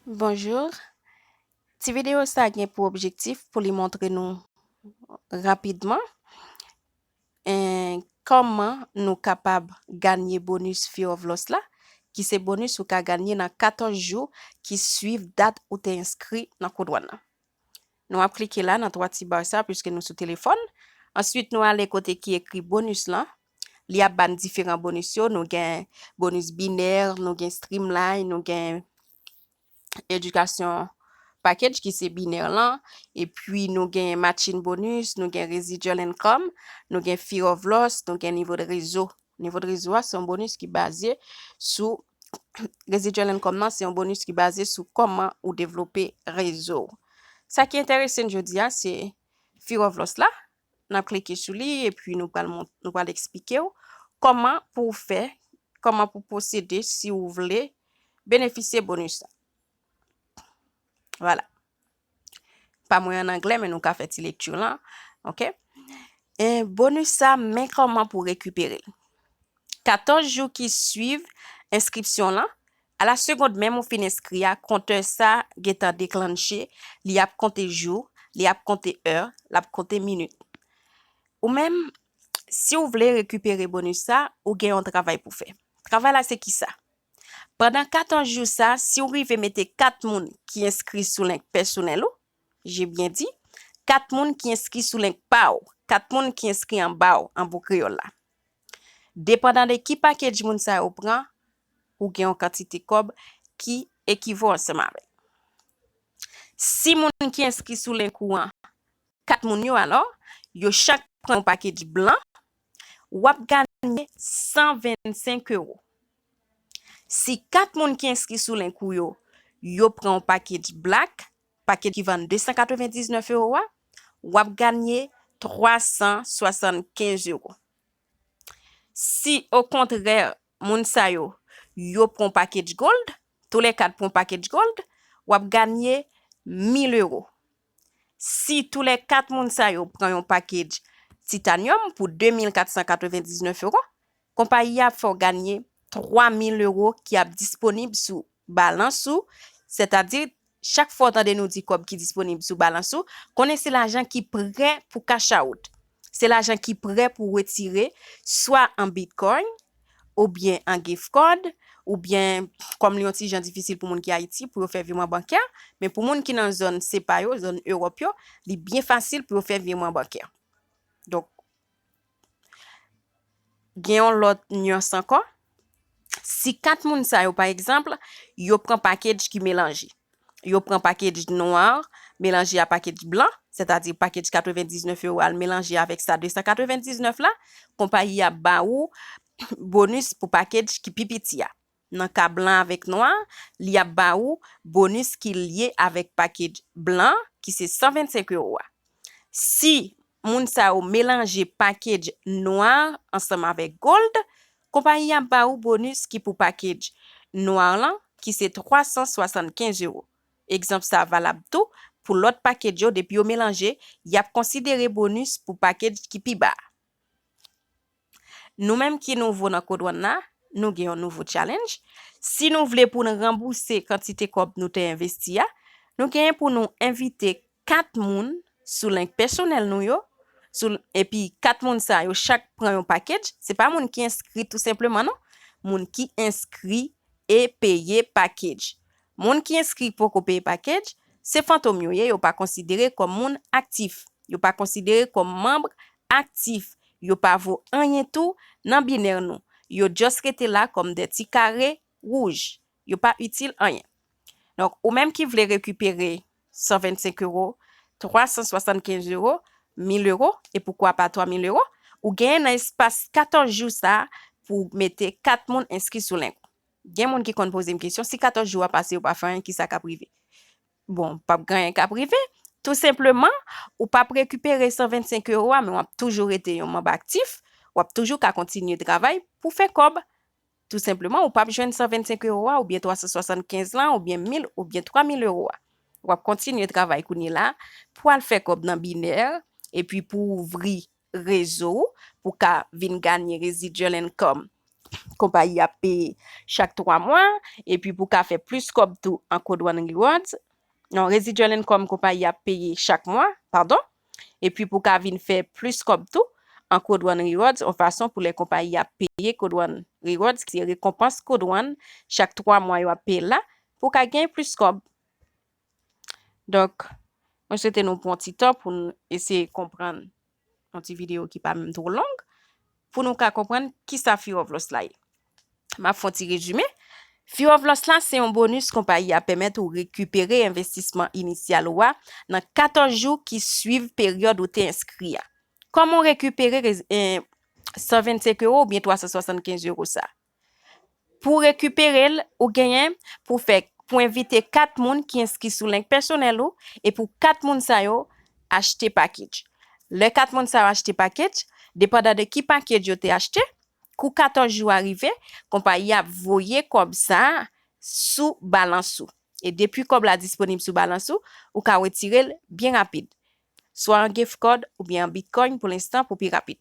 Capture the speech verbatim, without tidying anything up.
Bonjou. Ti videyo sa gen pou objektif pou li montre nou rapidman, en, kòman nou kapab ganye bonis Fear of Loss la, ki se bonis ou ka ganye nan katòz jou ki swiv dat ou te enskri nan kou dwàn nan. Nou ap klike la nan twa ti ba sa, piske nou sou telefòn. Answit, nou ale kote ki ekri bonis lan. Li ap ba n diferan bonis yo. Nou gen bonis binè, nou gen streamline, nou gen education package ki se binè lan, epi nou gen matching bonus, nou gen residual income, nou gen fear of loss, nou gen nivo de rezo. Nivo de rezo a se yon bonis ki baze sou, residual income nan se yon bonis ki baze sou kòman ou devlope rezo w. Sa ki enterese n jodi a se fear of loss la. N ap klike sou li epi nou pral mont-, nou pral eksplike w kòman pou w fè, kòman pou w pwosede si w vle benefisye bonis la. Vwala. Pa mwen an anglè, men nou ka fè ti lekti lan. Oke? E bonis sa, men kòman pou w rekipere l. Katòz jou ki swiv enskripsyon lan, a la segond menm ou fin enskri a, kontè sa gentan deklanche, li ap konte jou, li ap konte è, l ap konte minit. Ou menm, si w vle rekipere bonis sa, ou gen yon travay pou fè. Travay la se kisa? Pandan katòz jou sa, si w rive mete kat moun ki enskri sou link pèsonèl ou, je byen di, kat moun ki enskri sou link pa w, kat moun ki enskri anba w, an bon kreyòl la. Depandan de ki package moun sa yo pran, ou gen yon kantite kòb ki ekivo ansanm avè l. Si moun ki enskri sou link ou an, kat moun yo alò, yo chak pran yon package blan, w ap ganye san vennsenk ewo. Si kat moun ki enskri sou link ou yo, yo pran yon package black, package ki vann de san katrevendiznèf ewo a, w ap ganye twa san swasannkenz ewo. Si okontrè, moun sa yo, yo pran package gold, toulèkat pran package gold, w ap ganye mil ewo. Si toulèkat moun sa yo pran yon package titanium pou de mil kat san katrevendiznèf ewo, konpayi a ap fè w ganye twa mil ewo ki ap disponib sou balans ou, sètadi chak fwa w tande nou di kòb ki disponib sou balans ou, konnen se lajan ki prè pou cash out. Se lajan ki prè pou retire, swa an Bitcoin, oubyen an gift card, oubyen kòm li yon ti jan difisil pou moun ki Ayiti pou yo fè viman bankè, men pou moun ki nan zòn sepa yo, zòn Ewòp yo, li byen fasil pou yo fè viman bankè. Donk, gen yon lòt nyans ankò. Si kat moun sa yo, pa egzanp, yo pran package ki melanje. Yo pran package nwa melanje a package blan, sètadi package katrevendiznèf ewo al melanje avèk sa de san katrevendiznèf la, konpayi a ba ou bonis pou package ki pi piti a. Nan ka blan avèk nwa, li ap ba ou bonis ki lye avèk package blan, ki se san vennsenk ewo a. Si moun sa yo melanje package nwa ansanm avèk gold, konpayi a ap ba ou bonis ki pou package nwa lan, ki se twa san swasannkenz ewo. Egzanp sa valab tou pou lòt package yo, depi yo melanje, y ap konsidere bonis pou package ki pi ba a. Nou menm ki nouvo nan Codewon nan, nou gen yon nouvo challenge. Si nou vle pou n ranbouse kantite kòb nou te envesti a, nou genyen pou nou envite kat moun sou link pèsonèl nou yo, sou, epi kat moun sa yo chak pran yon package. Se pa moun ki enskri tou senpleman, non. Moun ki enskri e peye package. Moun ki enskri poko peye package, se fantom yo ye, yo pa konsidere kòm moun aktif. Yo pa konsidere kòm manm aktif. Yo pa vo anyen tou nan binè nou. Yo just rete la kòm de ti kare wouj. Yo pa itil anyen. Donk, ou menm ki vle rekipere san vennsenk ewo, twa san swasannkenz ewo, mil ewo, e poukwa pa twa mil ewo, ou genyen nan espas katòz jou sa a pou mete kat moun enskri sou link. Gen moun ki konn poze m kesyon, si katòz jou a pase, yo pa fè anyen, kisa k ap rive? Bon, p ap gen anyen k ap rive. Tou senpleman, ou p ap rekipere san vennsenk ewo a, men w ap toujou rete yon manm aktif, w ap toujou ka kontinye travay pou fè kòb. Tou senpleman, ou p ap jwenn san vennsenk ewo a, oubyen twa san swasannkenz lan, oubyen mil, oubyen twa mil ewo a. W ap kontinye travay kounye la pou al fè kòb nan binè, epi pou ouvri rezo w, pou ka vin ganye residual income konpayi a ap peye chak twa mwa, epi pou w ka fè plis kòb tou an Code One Rewards, non, residual income konpayi a ap peye chak mwa, padon, epi pou w ka vin fè plis kòb tou an Code One Rewards, yon fason pou lè konpayi a ap peye Code One Rewards, ki se rekonpans Code One, chak twa mwa yo ap peye l la, pou w ka genyen plis kòb. Donk, mwen swete nou pran ti tan pou nou eseye konprann yon ti videyo ki pa menm twò long, pou nou ka konprann kisa Fear of Loss la ye. M ap fè yon ti rezime. Fear of Loss la se yon bonis konpayi a pèmèt ou rekipere envestisman inisyal ou a nan katòz jou ki swiv peryòd ou te enskri a. Kòman w rekipere rez- eh, san vennsenk ewo oubyen twa san swasannkenz ewo sa? Pou w rekipere l, ou genyen pou fè pou envite kat moun ki enskri sou link pèsonèl ou, e pou kat moun sa yo achte package. Lè kat moun sa yo achte package, depandan de ki package yo te achte, kou katòz jou a rive, konpayi a ap voye kòb sa a sou balans ou. E depi kòb la disponib sou balans ou, ou ka retire l byen rapid. Swa an gift card oubyen an Bitcoin pou lenstan pou pi rapid.